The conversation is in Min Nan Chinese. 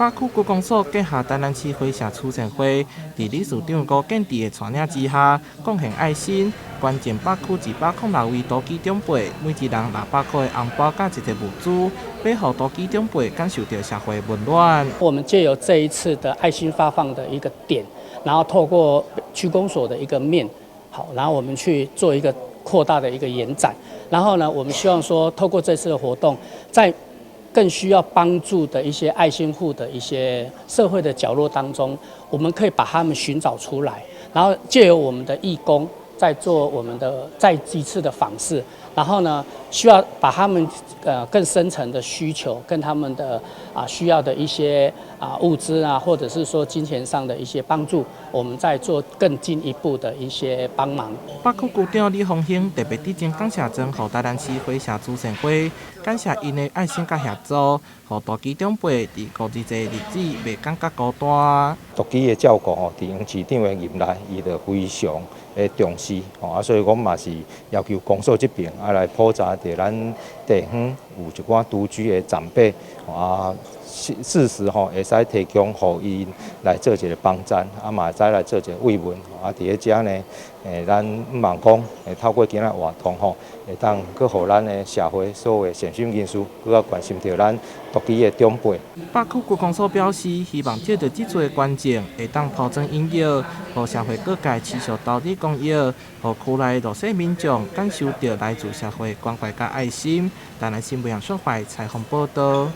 北區區公所轄下台南市花社慈善會，佇理事長辜建智的帶領之下，貢獻愛心，捐贈北區206位獨居長輩，每一人600箍的紅包佮一個物資，欲予獨居長輩感受著社會溫暖。我們借由這一次的愛心發放的一個點，然後透過區公所的一個面，好，然後我們去做一個擴大的一個延展，然後呢，我們希望說透過這次的活動，在更需要幫助的一些愛心戶的一些社會的角落當中，我們可以把他們尋找出來，然後借由我們的義工在做我們的再一次的訪視，然後呢，需要把他們更深層的需求跟他們的需要的一些物資啊，或者是說金錢上的一些幫助，我們再做更進一步的一些幫忙。北區區長李鳳興特別致贈感謝狀予台南市花社慈善會，感謝𪜶的愛心佮協助，予獨居長輩佇五二節日子袂感覺孤單。獨居的照顧吼，佇黃市長的任內，伊就非常的重視吼，所以講嘛是要求公所這邊來普查著咱地方有一寡獨居的長輩，適時吼會使提供予𪜶來做一個幫贊，嘛會使來做一個慰問，佇咧遮呢，咱向望講，會透過今仔活動吼，會當閣予咱的社會所有的善心人士，閣較關心著咱獨居的長輩。北區區公所表示，希望藉著這次的捐贈，會當拋磚引玉，予社會各界持續投入公益，予區內弱勢民眾感受著來自社會關懷佮愛心。台南新聞楊淑懷採訪報導。